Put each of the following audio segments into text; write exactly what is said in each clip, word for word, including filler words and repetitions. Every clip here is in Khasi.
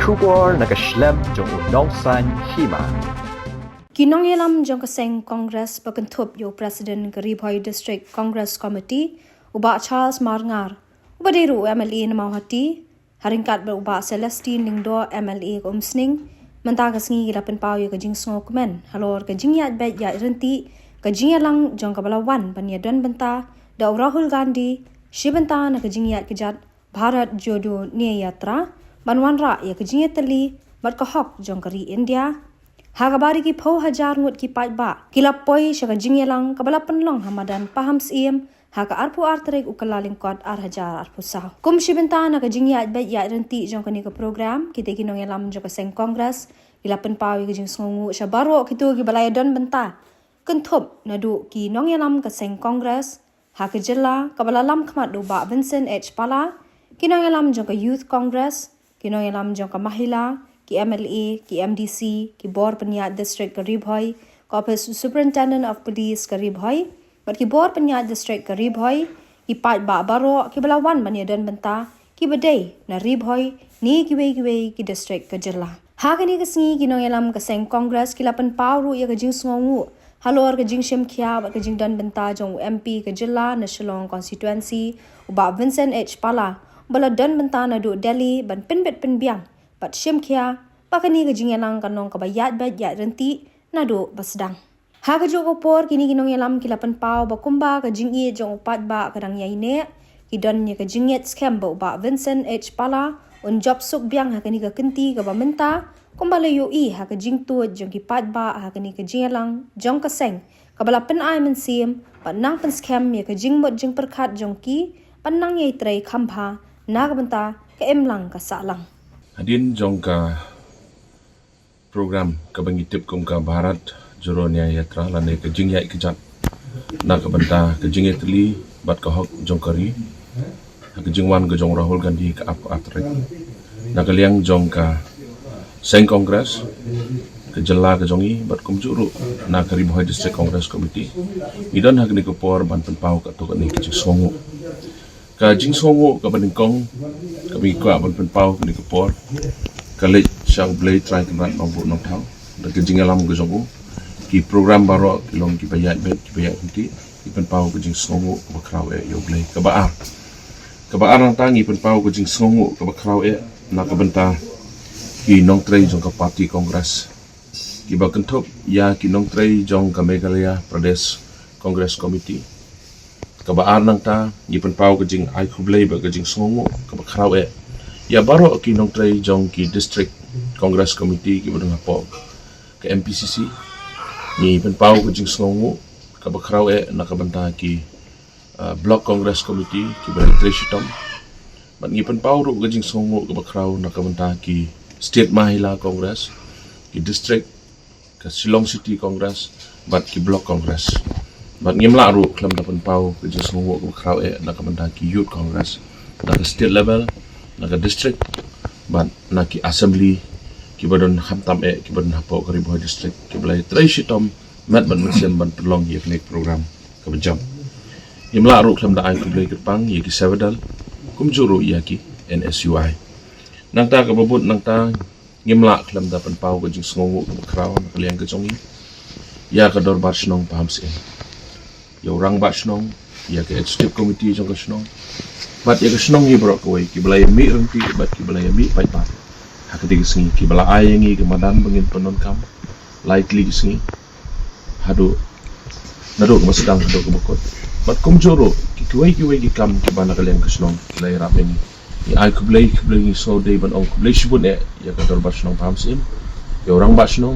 Khubor na ka shlem jong u Nongsaiñ Hima. Ki nongïalam jong ka seng Congress ba kynthup ïa u President ka Ri Bhoi District Congress Committee, u Bah Charles Marngar, uba dei ruh u M L A na Mawhati, ha ryngkat bad u Bah Celestine Lyngdoh, M L A ka Umsning, mynta ka sngi ki la pynpaw ïa ka jingsngewkmen halor ka jingïaid beit ïaid ryntih, ka jingïalang jong kaba la wan ban ïadon bynta da u Rahul Gandhi, shi bynta na ka jingïaid kjat Bharat Jodo Nyay Yatra, ban wanrah ïa ka jingïatylli bad ka hok jong ka ri India. Ha kaba ri ki phew hajar ngut ki paidbah ki la poi sha ka jingïalang kaba la pynlong ha madan Pahamsyiem ha ka arphew ar tarik u Kyllalyngkot ar hajar arphew saw. Kum shi bynta na ka jingïaid beit ïaid ryntih jong kane ka program, kita ki nongïalam jong ka seng Congress ki la pynpaw ïa ka jingsngewnguh sha baroh kito kiba la ïadon bynta, kynthup naduh ki nongïalam ka seng Congress ha ka jylla kaba la lam khmat da u Bah Vincent H Pala, ki nongïalam jong ka Youth Congress, ki nongïalam jong ka Mahila, ki M L A, ki M D C, ki bor pynïaid district ka Ri Bhoi, ka Office Superintendent of Police ka Ri Bhoi, bad ki bor pynïaid district ka Ri Bhoi, ki paidbah baroh kiba la wan ban ïadon bynta, kiba dei na Ri Bhoi ne kiwei kiwei ki district ka jylla. Ha kane ka sngi ki nongïalam ka seng Congress ki la pynpaw ruh ïa ka jingsngewnguh halor ka jingshim khia bad ka jingdon bynta jong u M P ka jylla na Shillong constituency, u Bah Vincent H Pala, ba la don bynta naduh Delhi ban pynbit pynbiang bad shim khia ba kane ka jingïalang kan long kaba ïaid beit ïaid ryntih naduh ba sdang. Ha kajuh ka por kine ki nongïalam ki la pynpaw ba kumba ka jingïeit jong u paidbah ka dang ïai neh, ki don ïa ka jingngeit skhem ba u Bah Vincent H Pala un jop suk biang ha kane ka kynti kaba mynta, kumba la ïohi ha ka jingtuid jong ki paidbah ha kane ka jingïalang jong ka seng kaba la pynai mynsiem bad nang pynskhem ïa ka jingmut jingpyrkhat jong ki ban nang ïai trei kham bha na ka bynta ka imlang ka sahlang. Hadien jong ka program kaba ngi tip kum ka Bharat Jodo Nyay Yatra lane ka jingïaid kjat na ka bynta ka jingïatylli bad ka hok jong ka ri, ha ka jingwan ka jong Rahul Gandhi ka arphew ar tarik, na ka liang jong ka seng Congress ka jylla ka jong ngi bad kumjuh ruh na ka Ri Bhoi District Congress Committee, ngi don ha kane ka por ban pynpaw katto katne ka jingsngewnguh. Ka jingsngewnguh kaba nyngkong kaba ngi kwah ban pynpaw kane ka por ka leit sha U Blei Trai Kynrad Nongbuh Nongthaw. Da ka jingïalam ka jong u, ki program baroh ki long kiba ïaid beit, kiba ïaid ryntih. Ngi pynpaw ka jingsngewnguh kaba khraw eh ïa U Blei. Kaba ar, kaba ar nangta ngi pynpaw ka jingsngewnguh kaba khraw eh na ka bynta ki nongtrei jong ka party Congress, kiba kynthup ïa ki nongtrei jong ka Meghalaya Pradesh Congress Committee. Kaba ar nangta ngi pynpaw ka jingai khublei bad ka jingsngewnguh kaba khraw eh ïa baroh ki nongtrei jong ki District Congress Committee kiba don hapoh ka M P C C. Ngi pynpaw ka jingsngewnguh kaba khraw eh na ka bynta ki, uh, Block Congress Committee kiba la trei shitom. Bad ngi pynpaw ruh ka jingsngewnguh kaba khraw na ka bynta ki State Mahila Congress, ki District, ka Shillong City Congress bad ki Block Congress. Bad ngim lah ruh khlem da pynpaw ka jingsngewnguh kaba khraw eh na ka bynta ki Youth Congress, na ka state level, na ka district bad na ki assembly kiba don khamtam eh kiba don hapoh ka Ri Bhoi District, kiba la trei shitom met bad mynsiem ban pynlong ïa kane ka program kaba jam. Ngim lah ruh khlem da ai khublei kyrpang ïa ki Sewa Dal, kumjuh ruh ïa ki N S U I. Nangta kaba bud nangta ngim lah khlem da pynpaw ka jingsngewnguh kaba khraw na ka liang ka jong ngi ïa ka Dorbar Shnong Pahamsyiem, ïa u Rangbah Shnong, ïa ka Executive Committee jong ka shnong bad ïa ka shnong hi baroh kawei, kiba la ïa mih ryntih bad kiba la ïa mih paidbah ha katei ka sngi, kiba la ai ïa ngi ka madan ba ngin pyndonkam lai tylli ki sngi, haduh, naduh kaba sdang haduh kaba kut. Bad kumjuh ruh ki kiwei kiwei ki kam kiba na ka liang ka shnong ki la ïarap ïa ngi. Ngi ai khublei, khublei, ngi sngewdei ban ong khublei shibun eh ïa ka Dorbar Shnong Pahamsyiem, ïa u Rangbah Shnong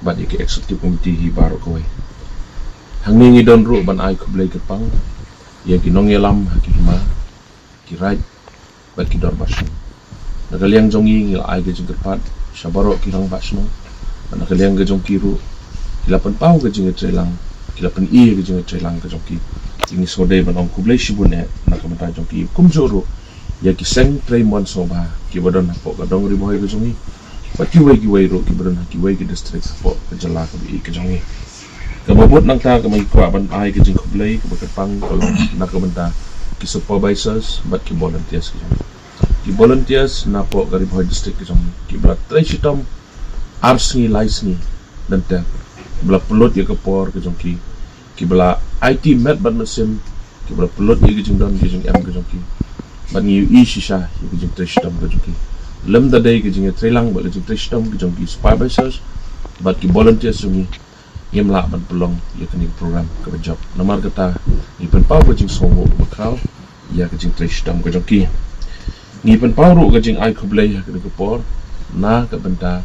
bad ïa ka Executive Committee hi baroh kawei. Hangne ngi don ruh ban ai khublei kyrpang ïa ki nongïalam ha ki hima, ki raid bad ki dorbar shnong. Na ka liang jong ngi, ngi la ai ka jingkyrpad sha baroh ki Rangbah Shnong. Na ka liang ka jong ki ruh, ki la pynpaw ka jingïatreilang, ki la pyni ka jingïatreilang ka jong ki. Ngi sngewdei ban ong khublei shibun eh na ka bynta jong ki. Kumjuh ruh ïa ki seng trei mon sngewbha kiba don hapoh ka dong Ri Bhoi ka jong ngi bad kiwei kiwei ruh kiba don ha kiwei ki district hapoh ka jylla kaba ïeit ka jong ngi. Kaba bud nangta kaba ngi kwah ban ai ka jingkhublei kaba kyrpang ka long na ka bynta ki supervisors bad ki volunteers ki jong ngi. ki volunteers napoh ka Ri Bhoi District ka jong ngi, kiba la trei shitom ar sngi lai sngi lynter, kiba la pynlut ïa ka por ka jong ki, kiba la aiti met bad mynsiem, kiba la pynlut ïa ka jingdon ka jingem ka jong ki. Bad ngi ïohi shisha ïa ka jingtrei shitom ka jong ki. Lymda dei ka jingïatreilang bad ka jingtrei shitom ka jong ki supervisors bad ki volunteers jong ngi, ngim lah ban pynlong ïa kane ka program kaba jop. Namar kata, ngi pynpaw ka jingsngewnguh bakhraw ïa ka jingtrei shitom ka jong ki. Ngi pynpaw ruh ka jingai khublei ha kane ka por na ka bynta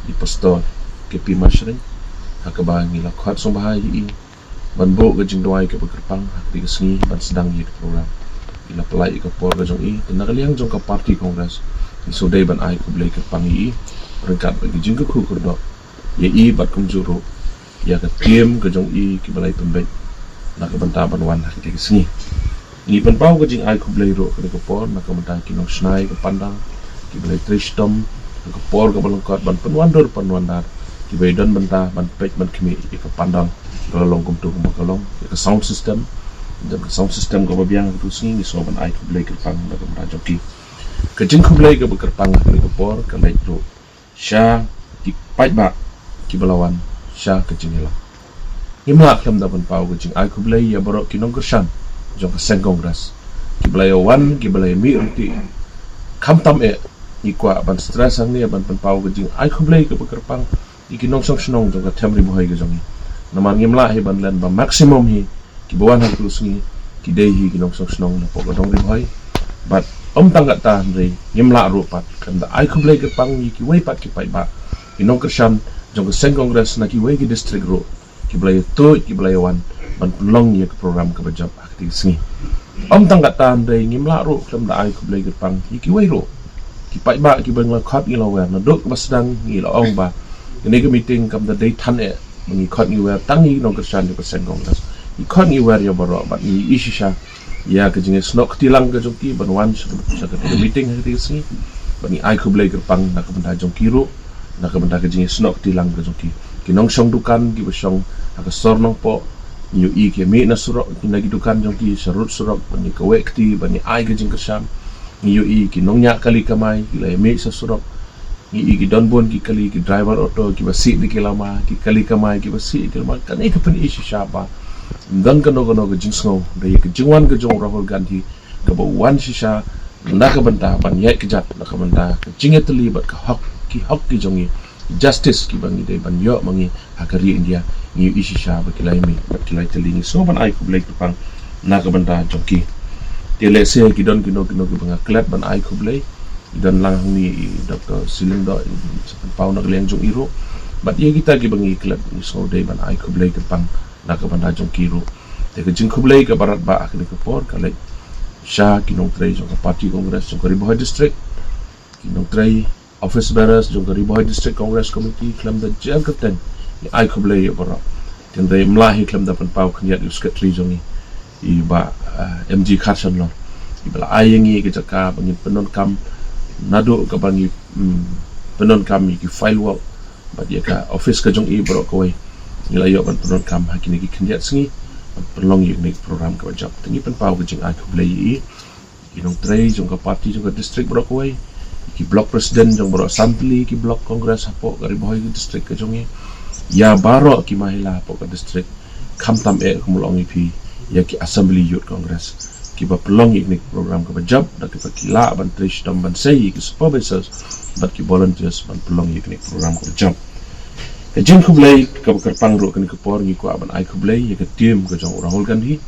i Pastor K P Mashring, ha kaba ngi la khot sngewbha ïa i ban buh ka jingduwai kaba kyrpang ha kane ka sngi ban sdang ïa ka program. I la pynlait ïa ka por ka jong i, te na ka liang jong ka party Congress, ngi sngewdei ban ai khublei kyrpang ïa i ryngkat bad ka jingkyrkhu kyrdoh ïa i bad kumjuh ruh ïa ka team ka jong i kiba la ïa pynbeit na ka bynta ban wan ha kane ka sngi. Ngi pynpaw ka jingai khublei ruh ha kane ka por na ka bynta ki nongshna ïa ka pandal, kiba la ïa trei shitom ha ka por kaba lyngkot ban pynwandur pynwandar, kiba ïa don bynta ban peit ban khmih ïa ka pandal, ka la long kumto kumba ka long, ïa ka sound system, don ka sound system kaba biang ha katu ka sngi, ngi sngew ban ai khublei kyrpang na ka bynta jong ki. Ka jingkhublei kaba kyrpang ha kane ka por ka leit ruh sha ki paidbah kiba la wan sha ka jingïalang. Ngim lah khlem da pynpaw ka jingai khublei ïa baroh ki nongkyrshan jong ka seng Congress, kiba la ïa wan, kiba la ïa mih ryntih. Khamtam eh, ngi kwah ban stress hangne ban pynpaw ka jingai khublei kaba kyrpang ïa ki nongshong shnong jong ka Them Ri Bhoi ka jong ngi. Namar ngim lah hi ban len ba maximum hi kiba wan ha katu ka sngi ki dei hi ki nongshong shnong napoh ka dong Ri Bhoi. Bad ym tang kata hynrei ngim lah ruh pat khlem da ai khublei kyrpang ïa kiwei pat ki paidbah, ki nongkyrshan jong ka seng Congress na kiwei ki district ruh, kiba la ïa tuid, kiba la ïa wan ban pynlong ïa ka program kaba jop ha katu ka sngi. Ym tang kata hynrei ngim lah ruh khlem da ai khublei kyrpang ïa kiwei ruh ki paidbah kiba ngi la khot ngi la wer. Naduh kaba sdang ngi la ong ba kane ka meeting kam da dei than eh ba ngi khot ngi wer tang ïa ki nongkyrshan jong ka seng Congress. Ngi khot ngi wer ïa baroh bad ngi ïohi shisha ïa ka jingïasnoh kti lang ka jong ki ban wan sha, sha kane ka meeting ha kane ka sngi. Bad ngi ai khublei kyrpang na ka bynta jong ki ruh, na ka bynta ka jingïasnoh kti lang ka jong ki. Ki nongshong dukan kiba shong ha ka sor Nongpoh, ngi ïohi ki mih na surok, na ki dukan jong ki sha rud surok, bad ngi kaweh kti, bad ngi ai ka jingkyrshan. Ngi ïohi ki nongñiah kali kamai ki la ïa mih sha surok. Ngi ïohi ki don bun ki kali, ki driver auto kiba sih da ki lama, ki kali kamai kiba sih da ki lama. Kane ka pyni shisha ba ym don kano kano ka jingsngew da ïa ka jingwan ka jong u Rahul Gandhi kaba u wan shisha na ka bynta ban ïaid kjat na ka bynta ka jingïatylli bad ka hok, ki hok ki jong ngi, justice kiba ngi dei ban ïoh ma ngi ha ka ri India. Ngi ïohi shisha ba ki la ïa mih bad ki la ïatylli, ngi sngew ban ai khublei kyrpang na ka bynta jong ki. Te lehse ki don kino kino kiba nga klet ban ai khublei, i don lang hangne i Doctor Shillingdoh, i sa pynpaw na ka liang jong i ruh. Bad ïa kita kiba ngi klet ngi sngew dei ban ai khublei kyrpang na ka bynta jong ki ruh. Te ka jingkhublei kaba radbah ha kane ka por ka leit sha ki nongtrei jong ka party Congress jong ka Ri Bhoi District, ki nongtrei office bearers jong ka Ri Bhoi District Congress Committee khlem da jer kyrteng. Ngi ai khublei ïa baroh. Te ym lah hi khlem da pynpaw khyndiat ïa u secretary jong ngi, i Bah, ah, M G Kharshon Lor, iba la ai ïa ngi ka jaka ba ngin pyndonkam naduh kaba ngi, mm, pyndonkam ïa ki file work bad ïa ka office ka jong i baroh kawei. Ngi la ïoh ban pyndonkam ha kine ki khyndiat sngi ban pynlong ïa kine ki program kaba jop. Te ngi pynpaw ka jingai khublei ïa i, ki nongtrei jong ka party jong ka district baroh kawei, ki block president jong baroh san tylli ki block Congress hapoh ka Ri Bhoi ka district ka jong ngi, ïa baroh ki mahila hapoh ka district, khamtam eh kum long ïa phi, ïa ki Assembly Youth Congress kiba pynlong ïa kine ki program kaba jop, da kiba ki lah ban trei shitom ban sei ïa ki supervisors bad ki volunteers ban pynlong ïa kine ki program kaba jop. Ka jingkhublei kaba kyrpang ruh kane ka por ngi kwah ban ai khublei ïa ka team ka jong u Rahul Gandhi,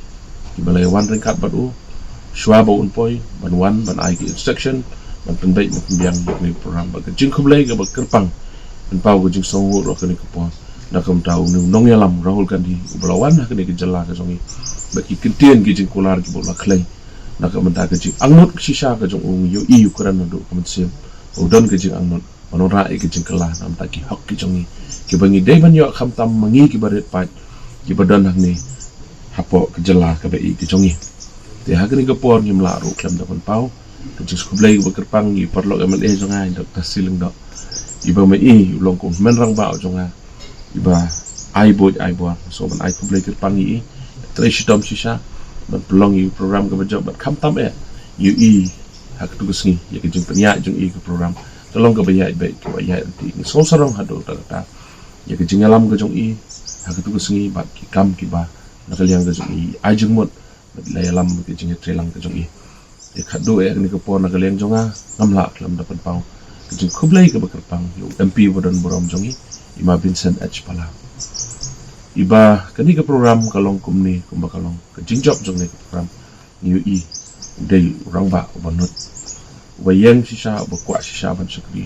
kiba la ïa wan ryngkat bad u shwa ba un poi ban wan ban ai ki instruction ban pynbeit ban pynbiang ïa kane ka program. Bad ka jingkhublei kaba kyrpang, pynpaw ka jingsngewnguh ruh kane ka por na ka bynta une u nongïalam Rahul Gandhi uba la wan ha kane ka jylla ka jong ngi. Bad ki kyntien ki jingkular kiba u la khlei na ka bynta ka jingangnud shisha ka jong u, ngi ïohi u kren naduh ka mynsiem ba u don ka jingangnud ban wanrah ïa ka jingkylla na ka bynta ki hok ki jong ngi, kiba ngi dei ban ïoh khamtam ma ngi kiba rit paid kiba don hangne hapoh ka jylla kaba ïeit ka jong ngi. Te ha kane ka por ngim lah ruh khlem da pynpaw ka jingkhublei kaba kyrpang ïa i paralok M L A jong nga, i Doctor Shillingdoh, iba ma i u long kum u hynmen rangbah u jong nga, iba ai buit ai bor. Nga sngew ban ai khublei kyrpang ïa i, trei shitom shisha ban pynlong ïa u program kaba jop. Bad khamtam eh, ïa i Ha katu ka sngi ïa ka jingpynïaid jong i ka program ka long kaba ïaid beit kaba ïaid ryntih. Ngi sngewsarong haduh katta katta ïa ka jingïalam ka jong i ha katu ka sngi bad ki kam kiba na ka liang ka jong i ai jingmut bad la ïalam ka jingïatreilang ka jong i. Te khatduh ïa kane ka por na ka liang jong nga ngam lah khlem da pynpaw ka jingkhublei kaba kyrpang ïa u M P ba don burom jong i, i Ma Vincent H Pala. Iba kane ka program ka long kumne kumba ka long ka jingjop jong kane ka program. Ngi ïohi u dei u rangbah uba nud, uba ïeng shisha, uba kwah shisha ban shakri,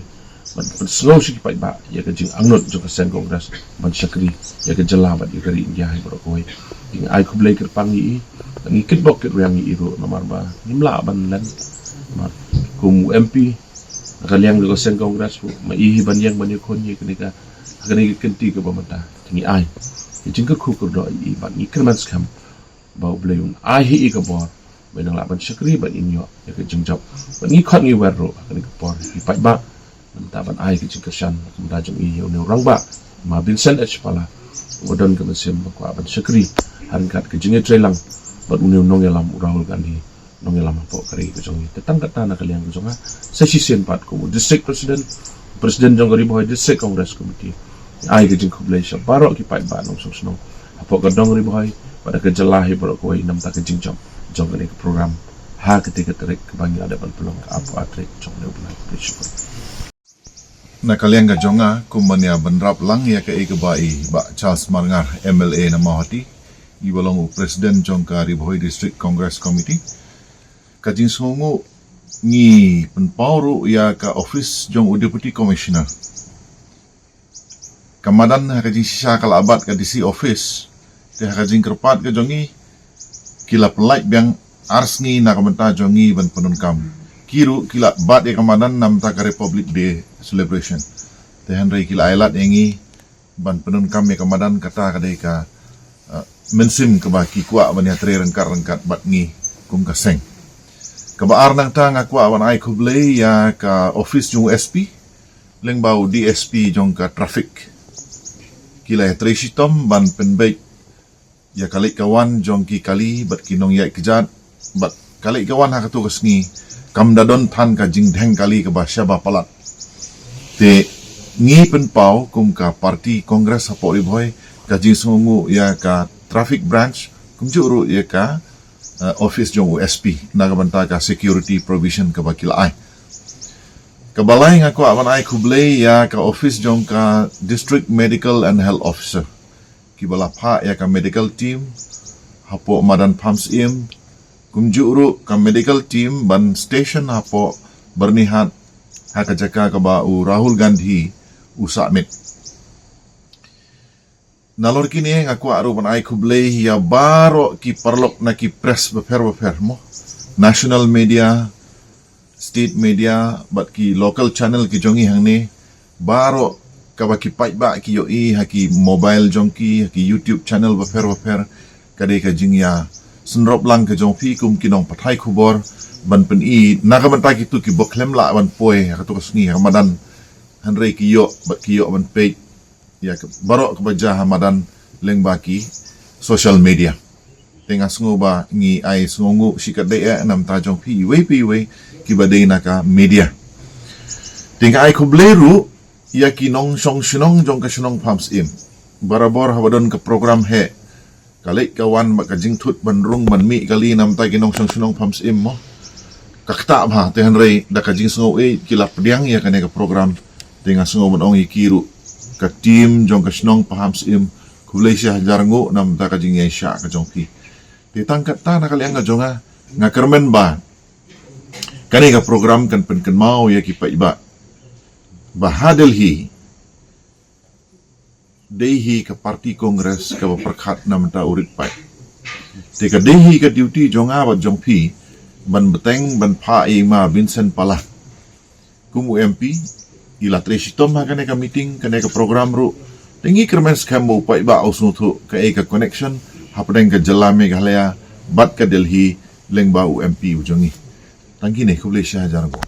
ban pynsngew sha ki paidbah ïa ka jingangnud jong ka seng Congress ban shakri ïa ka jylla bad ïa ka ri India hi baroh kawei. Te ngi ai khublei kyrpang ïa i, ngi kitbok kitrwiang ïa i ruh namar ba ngim lah ban len. Namar kum u M P na ka liang jong ka seng Congress ruh ma i hi ban ïeng ban ïakhun ïa kane ka, ha kane ka kynti kaba mynta. Te ngi ai ka jingkyrkhu kyrdoh ïa i bad ngi kyrmen skhem ba U Blei un ai hi i ka bor ba i nang lah ban shakri bad in ïoh ïa ka jingjop. Bad ngi khot ngi wer ruh ha kane ka por ki paidbah mynta ban ai ka jingkyrshan ha ka bynta jong i ïa une u rangbah Ma Vincent H Pala uba don ka mynsiem ba kwah ban shakri ha ryngkat ka jingïatreilang bad une u nongïalam u Rahul Gandhi, nongïalam hapoh ka ri ka jong i. Te tang katta na ka liang ka jong nga sa shisien pat kum u district president, president jong ka Ri Bhoi District Congress Committee. Ai ka jingkhublei sha baroh ki paidbah nongshong shnong hapoh ka dong Ri Bhoi bad ka jylla hi baroh kawei namta ka jingjop jong kane ka program ha kata ka tarik kaba ngi la dep ban pynlong ka arphew ar tarik jong une u bnai. Khublei shibun. Na ka liang ka jong nga kum ban ïa bynrap lang ïa kaei kaba i Bah Charles Marngar, M L A na Mawhati, iba long u president jong ka Ri Bhoi District Congress Committee. Ka jingsngewnguh ngi pynpaw ruh ïa ka office jong u Deputy Commissioner. Ka madan ha ka jingshisha ka la bat ka D C office. Te ha ka jingkyrpad ka jong ngi ki la pynlait biang ar sngi na ka bynta jong ngi ban pyndonkam. Ki ruh ki la bat ïa ka madan na bynta ka Republic Day celebration. Te hynrei ki la ai lad ïa ngi ban pyndonkam ïa ka madan, kata ka dei ka, uh, mynsiem kaba ki kwah ban ïatrei ryngkat ryngkat bad ngi kum ka seng. Kaba ar nangta nga kwah ban ai khublei ïa ka office jong u S P lyngba u D S P jong ka traffic. Ki la ïatrei shitom ban pynbeit ïa ka leit ka wan jong ki kali bad ki nongïaid kjat bad ka leit ka wan ha katu ka sngi kam da don than ka jingdheng kali kaba shaba palat. Te ngi pynpaw kum ka party Congress hapoh Ri Bhoi ka jingsngewnguh ïa ka traffic branch kumjuh ruh ïa ka, uh, office jong u S P na ka bynta ka security provision kaba ki la ai. Kaba lai nga kwah ban ai khublei ïa ka office jong ka District Medical and Health Officer kiba la phah ïa ka medical team hapoh madan Phamsyiem, kumjuh ruh ka medical team ban station hapoh Byrnihat ha ka jaka kaba u Rahul Gandhi u sah miet. Nalor kine nga kwah ruh ban ai khublei ïa baroh ki paralok na ki press bapher bapher mo, national media, state media bad ki local channel ki jong ngi hangne, baroh kaba ki paidbah ki ïohi ha ki mobile jong ki, ha ki YouTube channel bapher bapher. Ka dei ka jingïasynrop lang ka jong phi kum ki nongpathai khubor ban pyni na ka bynta kitu kiba khlem lah ban poi ha katu ka sngi ha madan, hynrei ki ïoh bad ki ïoh ban peit ïa ka baroh kaba jia ha madan lyngba ki social media. Te nga sngew ba ngi ai sngewnguh shikatdei eh na bynta jong phi iwei pa iwei kiba dei na ka media. Te nga ai khublei ruh ïa ki nongshong shnong jong ka shnong Phamsyiem. Barabor haba don ka program heh, ka leit ka wan bad ka jingthut ban rung ban mih kali na bynta ki nongshong shnong Phamsyiem mo, ka ktah bha. Te hynrei da ka jingsngew eh ki la pdiang ïa kane ka program. Te nga sngew ban ong ïa ki ruh ka team jong ka shnong Phamsyiem, khublei shihajar nguh na bynta ka jingïaishah ka jong phi. Te tang katta na ka liang ka jong nga, nga kyrmen ba kane ka program kan pynkynmaw ïa ki paidbah ba ha Delhi dei hi ka party Congress kaba pyrkhat na bynta u rit paid. Te ka dei hi ka duty jong nga bad jong phi ban bteng ban phah ïa i Ma Vincent Pala kum u M P. I la trei shitom ha kane ka meeting, kane ka program ruh. Te ngi kyrmen skhem ba u paidbah u sngewthuh kaei ka connection hapdeng ka jylla Meghalaya bad ka Delhi lyngba u M P u jong ngi. Tang kine, khublei shihajar nguh.